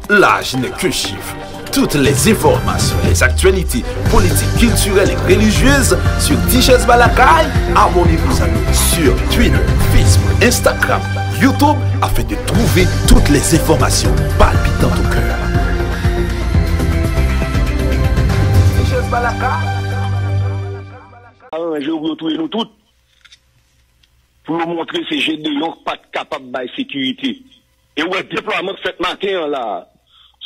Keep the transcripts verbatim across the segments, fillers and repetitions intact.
L'âge n'est qu'un chiffre. Toutes les informations, les actualités politiques, culturelles et religieuses sur Tichèz Balakay. Abonnez-vous à nous sur Twitter, Facebook, Instagram, YouTube afin de trouver toutes les informations palpitantes au cœur. Tichèz Balakay. Aranje pou yo touye nou tout. Pou yo montre se Jedeyon k pa t kapab bay sekirite. E w wè deplwaman k fèt maten an la a,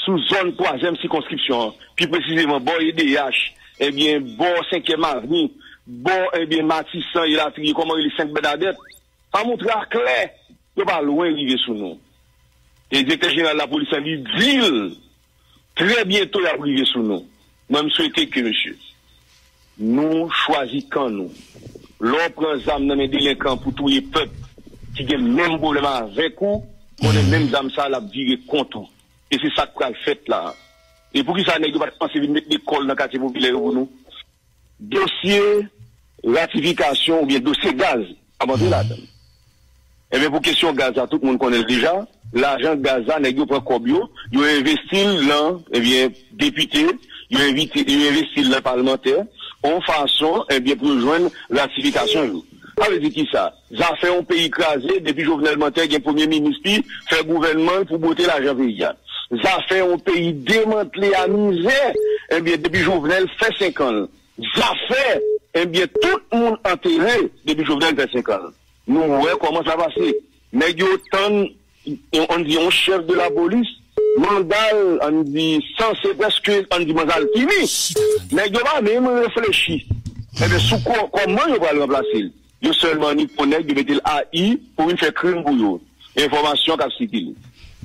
sou zòn twazyèm sikonskripsyon an, pi presizeman bò E D H, ebyen, bò senkyèm avni, bò, ebyen, Matisan, elatriye, kòman rele, Sent Bènadèt, sa montre aklè, yo pa lwen rive sou nou. E direktè jeneral lapolis lan, li di l, trè byento, y ap rive sou nou. Mwen, m swete ke, mesye, nou chwazi kan nou. Lè w pran zam nan men delenkan pou touye pèp ki gen menm pwoblèm avèk ou, konnen menm zam sa a, l ap vire kont ou. E se sa k pral fèt la a. E poukisa nèg yo pa t panse vin met lekòl nan katye popilè yo pou nou? Dosye ratifikasyon oubyen dosye gaz ap antre ladan l. Ebyen, pou kesyon gaz la, tout moun konnen l deja. Lajan gaz la, nèg yo pran kòb yo, yo envesti l nan, ebyen, depite, yo enviti, yo envesti l nan palmantè, yon fason, ebyen, pou yo jwenn ratifikasyon yo. Sa vle di kisa? Zafè yon peyi kraze, depi Jovenel Moïse gen premye minis li, fè gouvènman l pou bwote lajan peyi a. Zafè yon peyi demantle a mizè, ebyen, depi Jovenel fè senk an l. Zafè, ebyen, tout moun antere depi Jovenel fè senk an l. Nou wè kòman sa pase. Nèg yo tann, on, on di, yon chèf de la polis, manda l, ann di, sanse prèske, ann di, manzal fini. Nèg yo pa menm reflechi. Ebyen, sou kò-, kòman yo pral ranplase l? Yo sèlman annik pran nèg, yo mete l A I pou vin fè krim pou yo. Enfòmasyon k ap sikile.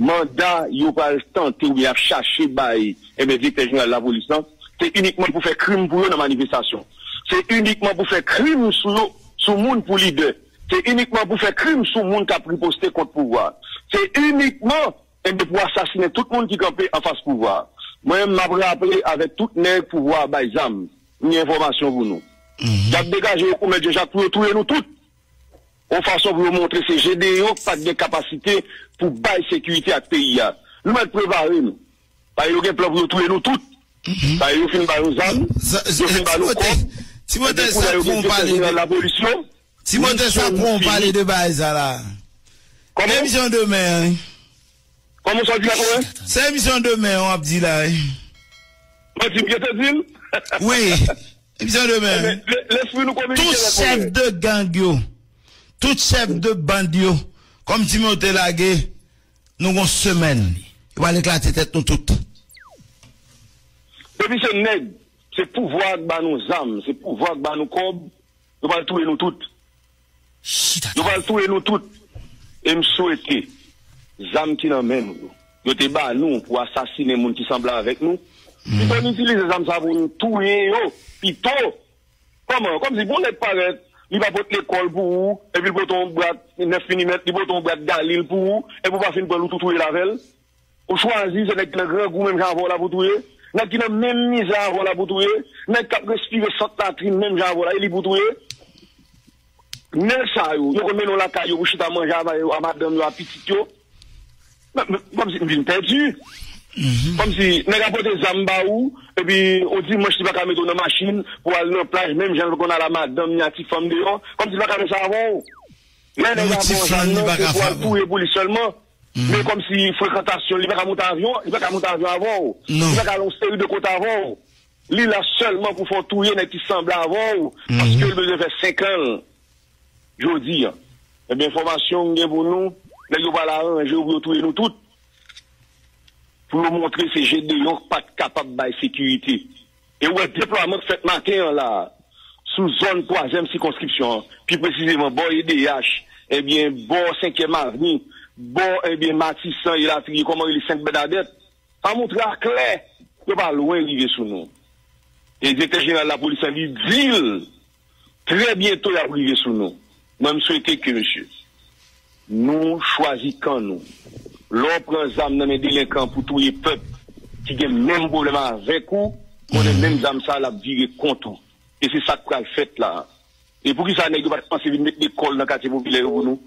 Manda yo pral tante oubyen y ap chache bay, ebyen, direktè jeneral lapolis lan, se inikman pou fè krim pou yo nan manifestasyon. Se inikman pou fè krim sou yo, sou moun pou lidè. Se inikman pou fè krim sou moun k ap riposte kont pouvwa. Se inikman, ebyen, pou asasinen tout moun ki kanpe anfas pouvwa. Mwen, m ap raple avèk tout nèg pouvwa a bay zam. M gen enfòmasyon pou nou. Y ap degaje yo kou Mèt Jan Jak pou yo touye nou tout. Yon fason pou yo montre se Jedeyon k pa t gen kapasite pou bay sekirite ak peyi a. Nou mèt prepare nou. Paske yo gen plan pou yo touye nou tout. Paske yo fin ba yo zam, yo fin ba nou kòb. Ebyen, kounye a yo gen direktè jeneral lapolis yo. Timote, sa pran w pale de bagay sa la. Kòman? Se emisyon demen an, wi. Kòman sa w di la, kòman? Se emisyon demen an w ap di la, wi. Mwen di, m te di l. Wi. Emisyon demen an, wi. Ebyen, le-, lespri nou kominike lè konnen. Tout chèf de gang yo, tout chèf de band yo, kòm Timote lage, nou gon semèn. Yo pral eklate tèt nou tout. Depi se nèg, se pouvwa k ba nou zam, se pouvwa k ba nou kòb, yo pral touye nou tout. Yo pral touye nou tout. E m swete zam ki nan men nou yo, yo te ba nou pou asasinen moun ki sanble avèk nou, pito n itilize zam sa pou n touye yo pito. Kòman? Kòmsi pou nèg parèt, li pa pot lekòl pou ou, epi l pote yon bwat nèf milimèt, li pote yon bwat galil pou ou, epi ou pa fin pran l, ou tou touye l avè l. Ou chwazi se nèg ki nan grangou menm jan avè w la pou touye, nèg ki nan menm mizè avè w la pou touye, nèg k ap respire sant latrin menm jan avè w la, e li pou touye. Nèg sa yo, yo konn mennen w lakay yo pou chita manje avè yo, a madanm yo, a pitit yo. Men, men, kòmsi m vin pèdi. Kòmsi nèg ap pote zam ba ou, epi yon dimanch li pa ka mete w nan machin pou al nan plaj, menm jan l konn al a madanm ni a ti fanm deyò, kòmsi l pa ka fè sa avè w. Lè nèg la pran zam nan, se pou al touye pou li sèlman. Men kòmsi frekantasyon, li pa ka monte avyon, li pa ka monte avyon avè w. Li pa ka al yon seri de kote avè w. Li la sèlman pou fè w touye nèg ki sanble avè w, paske l bezwen fè senk an l. Jodi a, ebyen, enfòmasyon m gen pou nou, nèg yo pral aranje yo pou yo touye nou tout. Pou yo montre se Jedeyon k pa t kapab bay sekirite. E w wè deplwaman k fèt maten an la a, sou zòn twazyèm sikonskripsyon an, pi presizeman bò E D H, ebyen, bò senkyèm avni, bò, ebyen, Matisan, elatriye, kòman rele, Sent Bènadèt, sa montre aklè, yo pa lwen rive sou nou. E direktè jeneral lapolis lan, li di l, trè byento, y ap rive sou nou. Mwen, m swete ke, mesye, nou chwazi kan nou. Lè w pran zam nan men delenkan pou touye pèp ki gen menm pwoblèm avèk ou, konnen menm zam sa a, l ap vire kont ou. E se sa k pral fèt la a. E poukisa nèg yo pa t panse vin met lekòl nan katye popilè yo pou nou?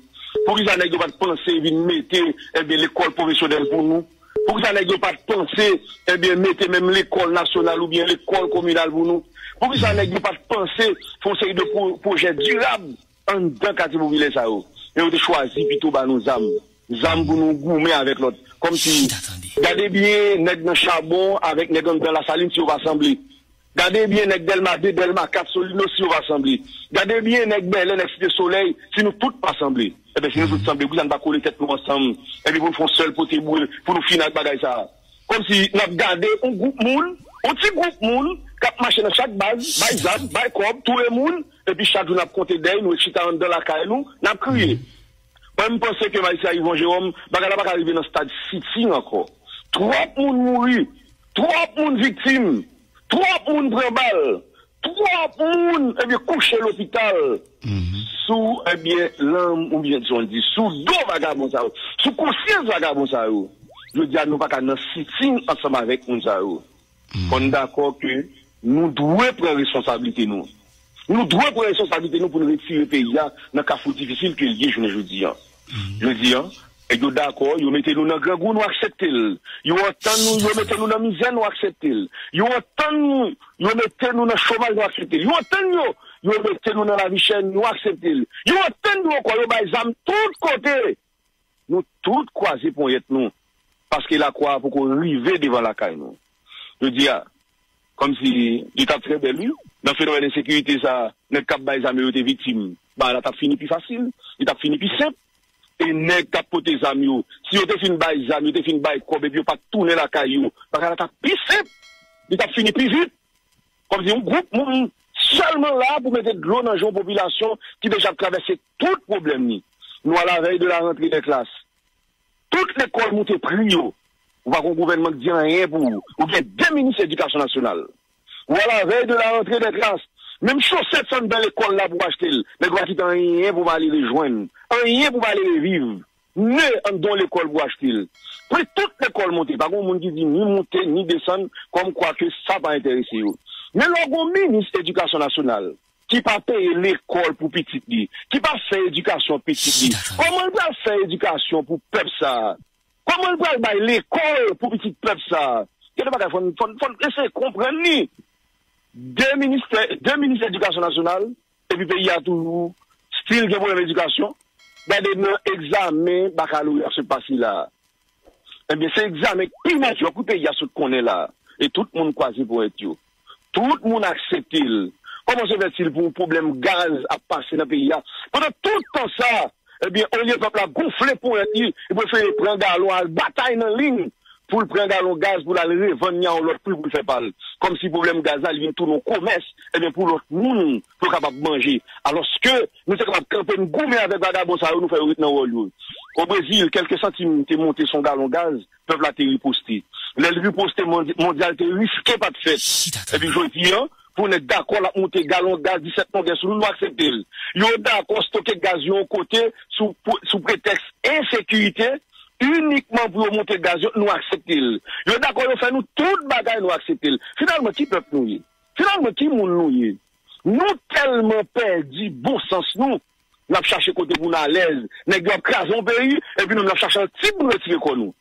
Poukisa nèg yo pa t panse vin mete, ebyen, lekòl pwofesyonèl pou nou? Poukisa nèg yo pa t panse, ebyen, mete menm lekòl nasyonal oubyen lekòl kominal pou nou? Poukisa nèg yo pa t panse fè yon seri de pwo- pwojè dirab anndan katye popilè sa yo? Men yo te chwazi pito ba nou zam. Zam pou nou goumen avèk lòt. Kòmsi, gade byen nèg nan Chabon avèk nèg anndan Lasalin si yo pa sanble. Gade byen nèg Dèlma de, Dèlma kat, Solino si yo pa sanble. Gade byen nèg Bèlè, nèg Site Solèy si nou tout pa sanble. Ebyen, si nou tout sanble, poukisa n pa kole tèt nou ansanm? Epi pou n fè yon sèl pote boul, pou nou fini ak bagay sa a. Kòmsi n ap gade yon gwoup moun, yon ti gwoup moun k ap mache nan chak baz, bay zam, bay kòb, touye moun, epi chak jou n ap konte dèy, nou ret chita anndan lakay nou, n ap kriye. Mwen, m panse ke Majistra Yvon Jérôme, bagay la pa ka rive nan stad sitting ankò. Twòp moun mouri, twòp moun viktim, twòp moun pran bal, twòp moun, ebyen, kouche lopital. Sou, ebyen, lanm oubyen, jan di, sou do vagabon sa yo, sou konsyans vagabon sa yo. Jodi a, nou pa ka nan sitting ansanm avèk moun sa yo. Fò n dakò ke nou dwe pran responsablite nou. Nou dwe pran responsablite nou pou n retire peyi a nan kafou difisil ke l ye jounen jodi a. Jodi a, nèg yo dakò, yo mete nou nan grangou, nou aksepte l. Yo antann nou, yo mete nou nan mizè, nou aksepte l. Yo antann nou, yo mete nou nan chomaj, nou aksepte l. Yo antann yo, yo mete nou nan lavi chè, nou aksepte l. Yo antann nou ankò, yo bay zam tout kote. Nou tout kwaze ponyèt nou, paske lakwa a poko rive devan lakay nou. Jodi a, kòmsi li t ap trè bèl, wi. Nan fenomèn ensekirite sa, nèg k ap bay zam yo, yo te viktim. Bagay la t ap fini pi fasil, li t ap fini pi senp. E nèg k ap pote zam yo, si yo te fin bay zam, yo te fin bay kòb, epi yo pa t tounen lakay yo, bagay la t ap pi senp, li t ap fini pi vit. Kòmsi yon gwoup moun sèlman la pou mete dlo nan je yon popilasyon ki deja ap travèse tout pwoblèm li. Nou à la veille de la rentrée des classes. Tout lekòl moute pri yo. Ou pa gon gouvènman ki di anyen pou ou. Ou gen de minis edikasyon nasyonal. Ou à la veille de la rentrée des classes. Menm chosèt sa anndan lekòl la pou w achte l. Nèg yo pa kite anyen pou malere jwenn. Anyen pou malere viv. Ne anndan yon lekòl pou achte l. Pri tout lekòl monte. Pa gen moun ki di ni monte, ni desann, kòmkwa ke sa pa enterese yo. Men lè w gen yon minis edikasyon nasyonal ki pa peye lekòl pou pitit li, ki pa fè edikasyon pitit li, kòman l pral fè edikasyon pou pèp sa a? Kòman l pral bay lekòl pou pitit pèp sa a? Gen de bagay, fò n, fò n, fò n eseye konprann li. De ministè, de minis edikasyon nasyonal, epi peyi a toujou still gen pwoblèm edikasyon. Gade nan egzamen bakaloreya sot pase la a. Ebyen, se egzamen ki pi medyòk wi peyi a sot konnen la a. E tout moun kwaze ponyèt yo. Tout moun aksepte l. Kòman se fètil pou yon pwoblèm gaz ap pase nan peyi a? Pandan tout tan sa, ebyen, olye pèp la gonfle ponyèt li, li prefere pran galon al batay nan liy pou l pran galon gaz pou l al revann li a yon lòt pri pou l fè pa l. Kòmsi pwoblèm gaz la, li vin tounen yon komès, ebyen, pou lòt moun, pou yo kapab manje. Alòske, nou te kapab kanpe n goumen avèk vagabon sa yo, nou fè yo ret nan wòl yo. O Brezil, kèlke santim te monte sou yon galon gaz, pèp la te riposte. Lè l riposte, mondi-, mondyal te riske pa t fèt. Epi jodi a, pou nèg dakò l ap moute galon gaz disèt longè sou nou, nou aksepte l. Yo dakò stoke gaz yo yon kote sou, sou pretèks ensekirite, inikman pou yo moute gaz yo, nou aksepte l. Yo dakò yo fè nou tout bagay, nou aksepte l. Finalman, ki pèp nou ye? Finalman, ki moun nou ye? Nou tèlman pèdi bon sans nou, n ap chache kote pou n alèz. Nèg yo ap kraze yon peyi, epi nou, n ap chache Antib pou n retire kò nou.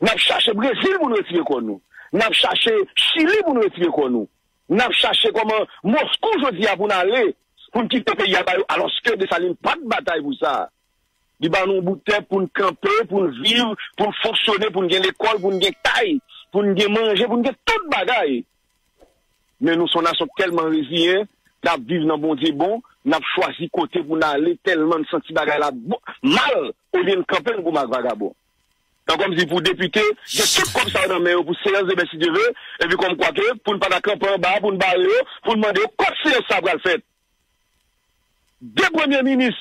N ap chache Brezil pou n retire kò nou. N ap chache Chili pou n retire kò nou. N ap chache kòman Moskou jodi a pou n ale, pou n kite peyi a ba yo, alòske Desalin pa t batay pou sa. Li ba nou yon bout tè pou n kanpe, pou n viv, pou n fonksyone, pou n gen lekòl, pou n gen kay, pou n gen manje, pou n gen tout bagay. Men nou se yon nasyon k tèlman reziyen, n ap viv nan Bondye bon, n ap chwazi kote pou n ale, tèlman n santi bagay la bon, mal, olye n kanpe n goumen ak vagabon. Tan kòmsi pou depite, gen tout kòb sa yo nan men yo pou seyans demen si Dye ve, epi kòmkwa ke pou n pa ta kanpe anba, pou n bare yo, pou n mande yo kot seyans sa pral fèt. De premye minis,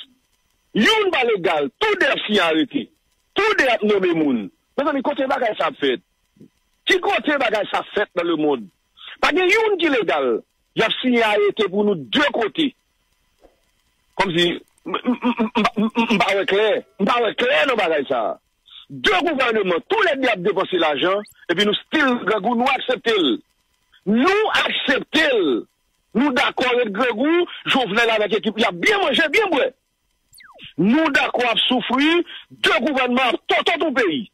youn pa legal, tou de ap siyen arete, tou de ap nonmen moun. Mezanmi, kote bagay sa ap fèt? Ki kote bagay sa fèt nan lemonn? Pa gen youn ki legal. Y ap siyen arete pou nou de kote. Kòmsi, m, m, m, m, m, m, m pa wè klè. M pa wè klè nan bagay sa. De gouvèneman, toulède ap depanse lajan, epi nou still grangou, nou aksepte l. Nou aksepte l. Nou dakò ret grangou, Jovenel avèk ekip li ap byen manje, byen bwè. Nou dakò ap soufri, de gouvènman ap tòtò tou peyi.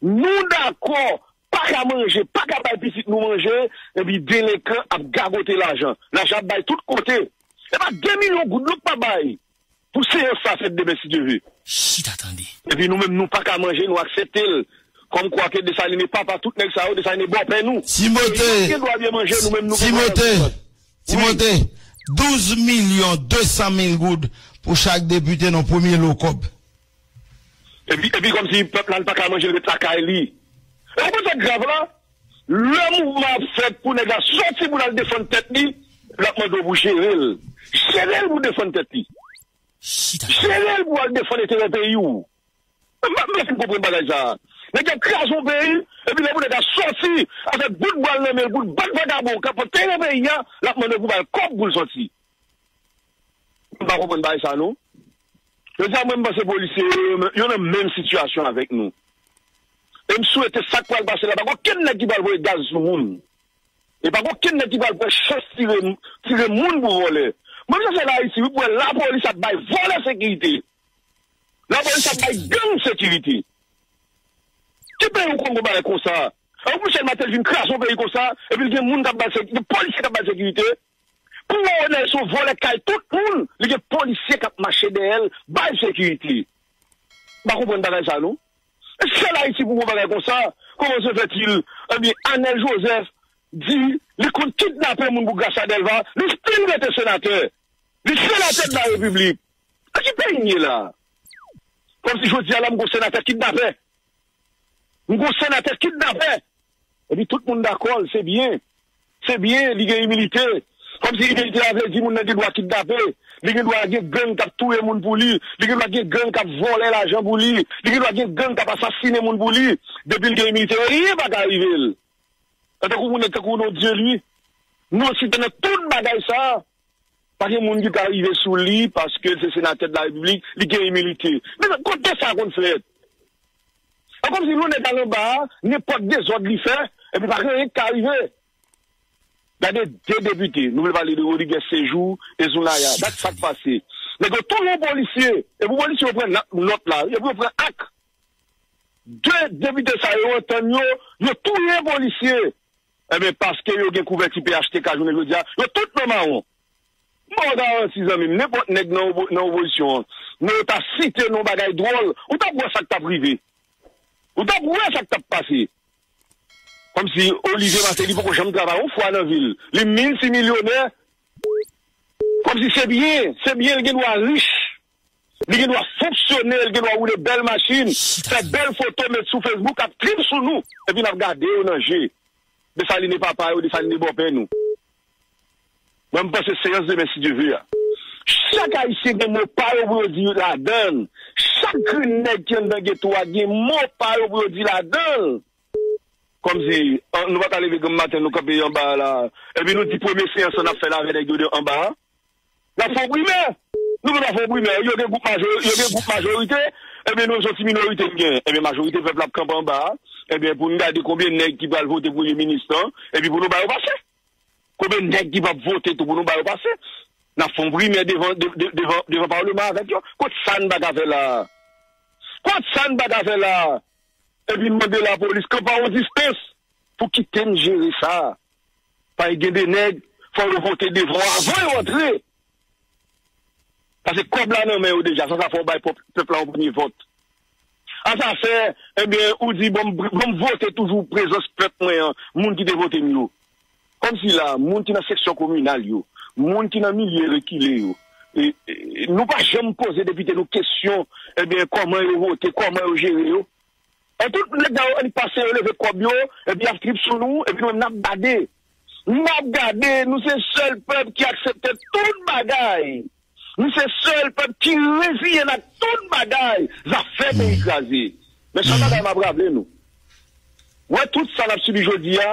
Nou dakò, pa ka manje, pa ka bay pitit nou manje, epi delenkan ap gagote lajan. Lajan ap bay tout kote. E pa de milyon goud nou k pa bay pou seyans sa fèt demen si Dye ve. Chita tande. Epi nou menm nou pa ka manje, nou aksepte l. Kòm kwa ke Desalin e papa tout nèg sa yo, Desalin e bòpè nou. Timote, Yo gen dwa byen manje, nou menm nou gen dwa Timote, byen manje. Wi. Timote, douz milyon de san mil goud pou chak depite nan premye lo kòb. Epi, epi kòmsi pèp la l pa ka manje, l ret lakay li. E ou konn sa k grav la? Lè mouvman ap fèt pou nèg la sòti pou l al defann tèt li, l ap mande w pou jere l. Jere l pou defann tèt li. Chita. Jere l pou al defann enterè peyi w. M pa, m pa fin konprann bagay sa a. Nèg ap kraze yon peyi, epi lè pou nèg la sòti avèk bout bwa l nan men l, pou l bat vakabon, k ap antere peyi a, l ap mande w pou ba l kòb pou l sòti. M pa konprann bagay sa a, non. Jodi a, mwen, m panse polisye yo, yo nan menm sitiyasyon avèk nou. E m swete sa k pral pase la, pa gen okenn nèg ki pral voye gaz sou moun. E pa gen okenn nèg ki pral pran chans tire, tire moun pou vòlè. Mwen, m chèche ann Ayiti, wi, pou wè lapolis ap bay vòlè sekirite. Lapolis ap bay gang sekirite. Ki peyi ou konn gon bagay konsa? An Michel Martelly vin kraze yon peyi konsa, epi l gen moun k ap ba l sek-, gen polisye k ap ba l sekirite. Pou Rodnel se yon vòlè k kay tout moun, li gen polisye k ap mache dèyè l, ba l sekirite. M pa konprann bagay sa, non. E sèl Ayiti pou gon bagay konsa, kòman se fètil, ebyen, Anèl Jozèf di li konn kidnape moun pou Gracia Delva, li still rete senatè. Li senatè de la repiblik. Nan ki peyi n ye la? Kòmsi jodi a la, m gon senatè kidnapè. M gon senatè kidnapè. Epi tout moun dakò, se byen. Se byen, li gen imilite. Kòmsi imilite a vle di moun nan gen dwa kidnape. Li gen dwa gen gang k ap touye moun pou li. Li gen dwa gen gang k ap vòlè lajan pou li. Li gen dwa gen gang k ap asasinen moun pou li. Depi l gen imilite, anyen pa ka rive l. Tankou moun nan, tankou yon dye li. Non, si te nan tout bagay sa a, pa gen moun ki ka rive sou li paske l se senatè de la repiblik, li gen imilite. Men kote sa konn fèt? An kòmsi lè yon nèg al anba a, nenpòt dezòd li fè, epi pa gen anyen ki ka rive. Gade de depite, nou vle pale de Rodrigues Séjour e Zounaya. Gad sa k pase. Nèg yo touye yon polisye, epi polisye yo pran na-, nòt la, epi yo pran ak. De depite sa yo antann yo, yo touye polisye. Ebyen, paske yo gen kouvèti P H T K jounen jodi a, yo tout nan mawon. M ba w garanti, zanmi m, nenpòt nèg nan opo-, nan opozisyon an, men yo ta site nan yon bagay dwòl, ou t ap wè sa k t ap rive. Ou t ap wè sa k t ap pase. Kòmsi Olivier Martelly poko janm travay yon fwa nan vi l. Li miltimilyonè. Kòmsi se byen, se byen, l gen dwa rich. Li gen dwa fonksyone, li gen dwa woule bèl machin, fè bèl foto, met sou Facebook, ap trip sou nou. Epi n ap gade yo nan je. Desalin e papa yo, Desalin e bòpè nou. Mwen, m panse seyans demen, si Dye ve a. Chak Ayisyen gen mo pa yo pou yo di ladan l. Chak grenn nèg ki anndan geto a gen mo pa yo pou yo di ladan l. Kòmsi, an, nou pa ta leve granm maten, nou kanpe anba a la. Epi nou di premye seyans lan n ap fè l avè nèg yo de anba a. N ap fè yon primè. Nou menm n ap fè yon primè. Yo gen gwoup majori-, yo gen gwoup majorite. Ebyen, nou, se yon ti minorite n gen. Ebyen, majorite pèp la ap kanpe anba a. Ebyen, pou n gade konbyen nèg ki pral vote premye minis lan. Epi pou nou ba yo pase. Konbyen nèg ki p ap vote tou pou nou ba yo pase. N ap fè yon primè devan, de-, de-, devan, devan palman avèk yo. Kot sa n pa ka fè la a? Kot sa n pa ka fè la a? Epi n mande lapolis kanpe a yon distans pou kite n jere sa. Pa gen de nèg, fò yo vote devan avan yo antre. Paske kòb la nan men yo deja, sa, sa fè w bay pòp-, pèp la yon premye vòt. A sa fè, ebyen, ou di, bon, m, bon, m vote toujou prezans pèp mwen an, moun ki te vote m yo. Kòmsi la, moun ki nan seksyon kominal yo, moun ki nan milye rekile yo, e, e, nou pa janm poze depite nou kesyon, ebyen, kòman yo vote, kòman yo jere yo. E tout nèg la yo annik pase yo leve kòb yo, epi y ap trip sou nou, epi nou menm n ap gade. N ap gade, nou se sèl pèp ki aksepte tout bagay. Nou se sèl pèp ki reziyen ak tout bagay. Zafè peyi kraze. Men sa bagay m ap raple nou. Wè tout sa n ap sibi jodi a,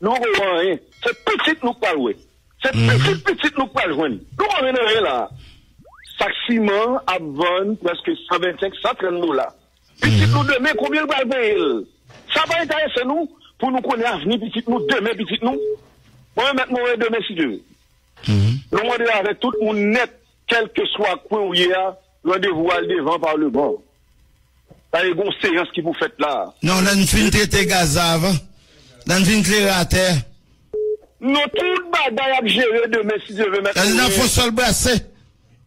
nou poko wè anyen. Se pitit nou k pral wè. Se pitit pitit nou k pral jwenn. Nou pa jwenn anyen la. Sak siman ap vann prèske san vennsenk, san trant dola. Pitit nou demen, konbyen l pral peye l? Sa pa enterese nou pou nou konnen avni pitit nou, demen pitit nou? Mwen, mèt mwen, demen, si Dye ve. Nou mande avèk tout moun nèt, kèlkeswa kwen ou ye a, randevou al devan palman. Sa e gon seyans ki pou fèt la. Non, lè n fin trete gaz la avan. Lè n fin klere atè. Non, tout bagay ap jere demen, si Dye vle, mèt. Lè n ap fè yon sèl brase.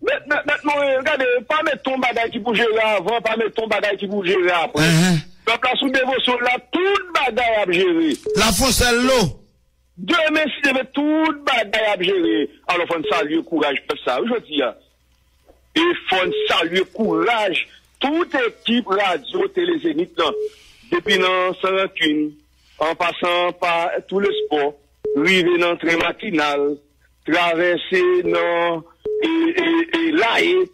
Mèt, mèt, mèt Morin, gade, pa met yon bagay ki pou jere avan, pa met yon bagay ki pou jere apre. Pèp la sou devosyon la, tout bagay ap jere. L ap fè yon sèl lo. Demen, si Dye vle, tout bagay ap jere. Alò, fò n salye kouraj pèp sa a, wi, jodi a. E fò n salye kouraj tout ekip radyo Tele Zenith lan, depi nan San Rankin, an pasan pa Tou Lespò, rive nan Tren Matinal, travèse nan e, e, e, Laye,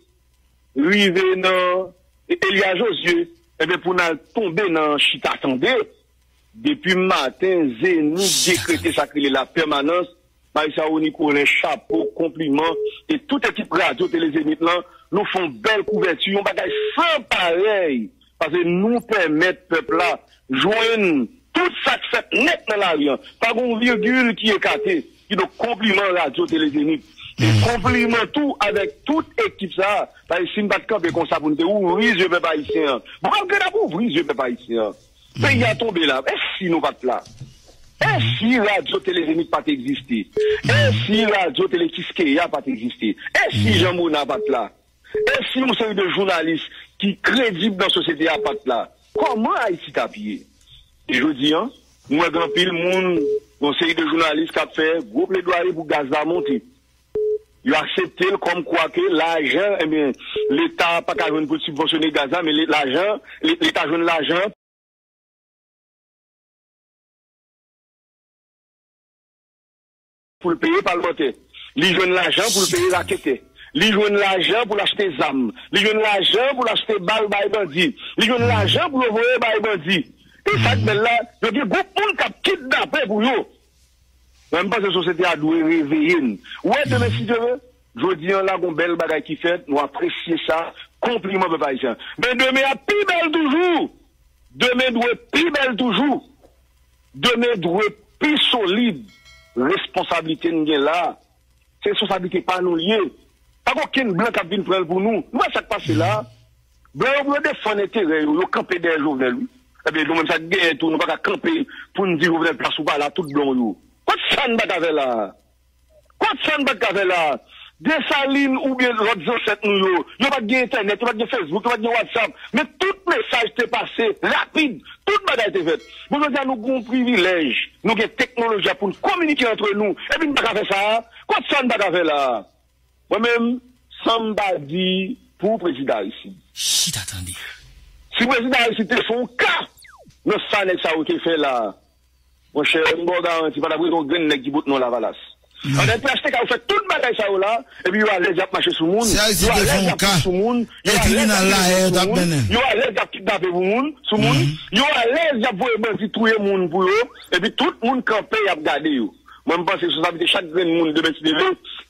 rive nan Elya Jozye, ebyen, pou n al tonbe nan Chita Tande, depi maten, Zenith dekrete sa k rele la pèmanans. Marisa Rony Colin, chapo, konpliman, e tout ekip radyo Tele Zenith lan, nou fè yon bèl kouvèti, yon bagay san parèy, paske nou pèmèt pèp la jwenn tout sa k fèt nèt nan lari an. Pa gen yon vigil ki ekate. Kidonk, konpliman Radyo Tele Zenith. E konpliman tou avèk tout ekip sa a. Paske si n pa t kanpe konsa pou n te ouvri zye pèp ayisyen an. Bon, apre n ap ouvri zye pèp ayisyen an. Peyi a tonbe la. E si nou pa t la? E si Radyo Tele Zenith pa t egziste? E si Radyo Tele Kiskeya pa t egziste? E si Jean Mona pa t la? E si yon seri de jounalis ki kredib nan sosyete a pa t la, kòman Ayiti t ap ye? E jodi a, nou wè gen anpil moun, yon seri de jounalis k ap fè gwo pledwaye pou gaz la monte. Yo aksepte l kòmkwa ke lajan, ebyen, Leta pa ka jwenn pou l sibvansyone gaz la, men le-, lajan, le-, Leta jwenn lajan pou l peye palmantè. Li jwenn lajan pou l peye raketè. Li jwenn lajan pou l achte zam. Li jwenn lajan pou l achte bal bay bandi. Li jwenn lajan pou yo voye bay bandi. E sa k bèl la, yo gen gwoup moun k ap kidnape pou yo. Mwen, m panse sosyete a dwe reveye n. Ou wè, demen, si Dye vle, jodi a la, gon bèl bagay ki fèt, nou apresye sa, konpliman pèp ayisyen. Men demen ap pi bèl toujou. Demen dwe pi bèl toujou. Demen dwe pi solid. Responsablite n gen la, se responsablite pa nou l ye. Pa gen okenn blan k ap vin pran l pou nou. Nou wè sa k pase la? Blan yo, pou yo defann enterè yo, yo kanpe dèyè Jovenel, wi. Ebyen, nou menm sa k genyen tou, nou pa ka kanpe pou n di Jovenel plas ou pa la, tout blan yo. Kot sa n pa ka fè la? Kot sa n pa t ka fè la? Desalin oubyen lòt zansèt nou yo, yo pa t gen entènèt, yo pa t gen Facebook, yo pa t gen WhatsApp, men tout mesaj te pase rapid, tout bagay te fèt. Bon, jodi a, nou gen yon privilèj, nou gen teknoloji a pou n kominike antre nou, epi n pa ka fè sa a? Kot sa n pa ka fè la? Mwen menm, san m pa di pou prezidan Aristide. Chita tande. Si prezidan Aristide te fè yon ka nan sa nèg sa yo te fè la, monchè, m ba w garanti, pa t ap rete yon grenn nèg ki pot non Lavalas. Andan P H T K, yo fè tout bagay sa yo la, epi yo alèz y ap mache sou moun, yo alèz y ap fè sou moun, yo alèz y ap fè sou moun, yo alèz y ap kidnape pou moun, sou moun, yo alèz y ap voye bandi touye moun pou yo, epi tout moun kanpe y ap gade yo. Mwen, m panse responsablite chak grenn moun demen si Dye vle,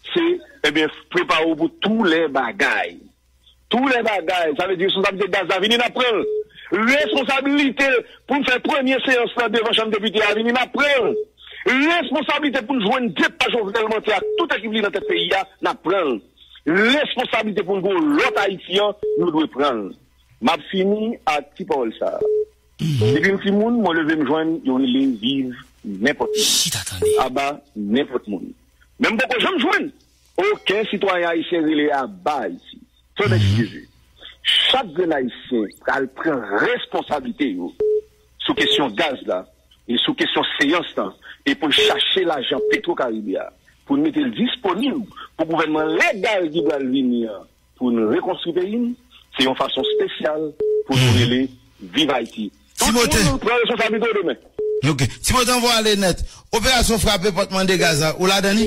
se, ebyen, prepare w pou tou lè bagay. Tou lè bagay, sa vle di responsablite gaz la vini n ap pran l. Responsablite pou n fè premye seyans lan devan chanm depite a vini n ap pran l. Responsablite pou n jwenn depa Jovenel Moïse ak tout ekip li nan tèt peyi a, n ap pran l. Responsablite pou n gen yon lòt Ayiti an, nou dwe pran l. M ap fini ak ti pawòl sa a. Depi m timoun, mwen leve m jwenn yo rele viv nenpòt moun. Aba nenpòt moun. Men m poko janm jwenn okenn sitwayen ayisyen rele aba Ayiti. Fè mèsi Jezi. Chak grenn ayisyen pral pran responsablite yo sou kesyon gaz la e sou kesyon seyans lan e pou n chache lajan Petro Karibe a pou n mete l disponib pou gouvènman legal ki pral vini an pou n rekonstwi peyi n. Se yon fason espesyal pou nou rele viv Ayiti. Tout moun pran responsablite yo demen. Ok. Timote, anvan w ale nèt, operasyon frape pòt mande gaz la, ou ladan li?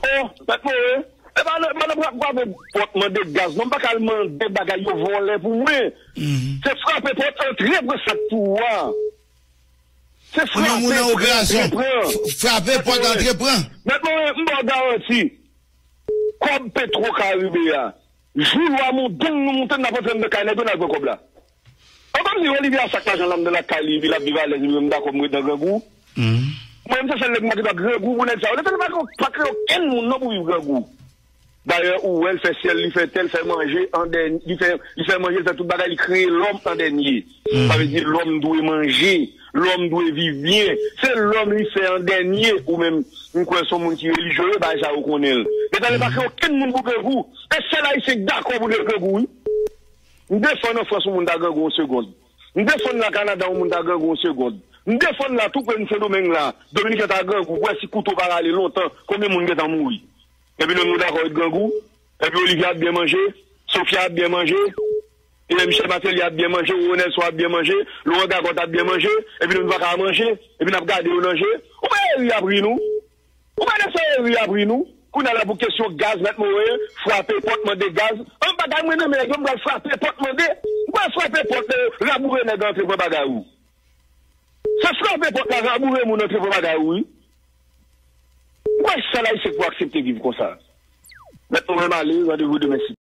Oh, mèt Morin, e pa nan, pa nan frape pòt mande gaz non, m pa ka al mande bagay yo vòlè pou mwen. Se frape pòt antre pran sa k pou ou a. Se frape pòt antre pran. Frape pòt antre pran. Mèt Morin, m ba w garanti. Kòb Petro Karibe a, jou lwa moudong nou moute n ap antre anndan kay nèg yo n al pran kòb la. An kòm si Olivier a sak lajan l anndan lakay li epi l ap viv alèz epi mwen m dakò m ret nan grangou. Mwen m se sèl nèg m pa gen dwa grangou pou nèg sa yo. Letan pa gen pa gen okenn moun non pou viv grangou. Dayè, ou wè l fè syèl, li fè tè, l fè manje an dènye, li fè, li fè manje, l fè tout bagay, li kreye lòm an dènye. Sa vle di lòm dwe manje, lòm dwe viv byen. Se lòm li fè an dènye, ou menm, m kwè se yon moun ki relijye, yo bagay sa yo konnen l. Men tande pa gen okenn moun pou grangou. E sèl Ayisyen k dakò pou l grangou, wi. M defann an Frans yon moun ta grangou yon segonn. M defann la Kanada yon moun ta grangou yon segonn. M defann la tou pre m Sendomeng la, Dominiken ta grangou, pou wè si kouto pa rale lontan, konbyen moun gentan mouri. Epi nou, nou dakò ret grangou. Epi Olivia ap byen manje, Sofia ap byen manje, e Michel Martelly ap byen manje, Roro Nelson ap byen manje, Laurent Gagòt ap byen manje, epi nou, nou pa ka manje, epi n ap gade yo nan je. Ou pa eri ap ri nou? Ou pa lese eri ap ri nou? Kounye a la pou kesyon gaz, mèt Moren frape pòt mande gaz. An bagay mwen nan men nèg yo, m pral frape pòt mande. M pral frape pòt, eh, raboure nèg antre pran bagay ou. Se frape pòt la, raboure moun antre pran bagay ou, wi. Mwen sèl Ayisyen k pou aksepte viv konsa. Mèt Moren m ale, randevou demen si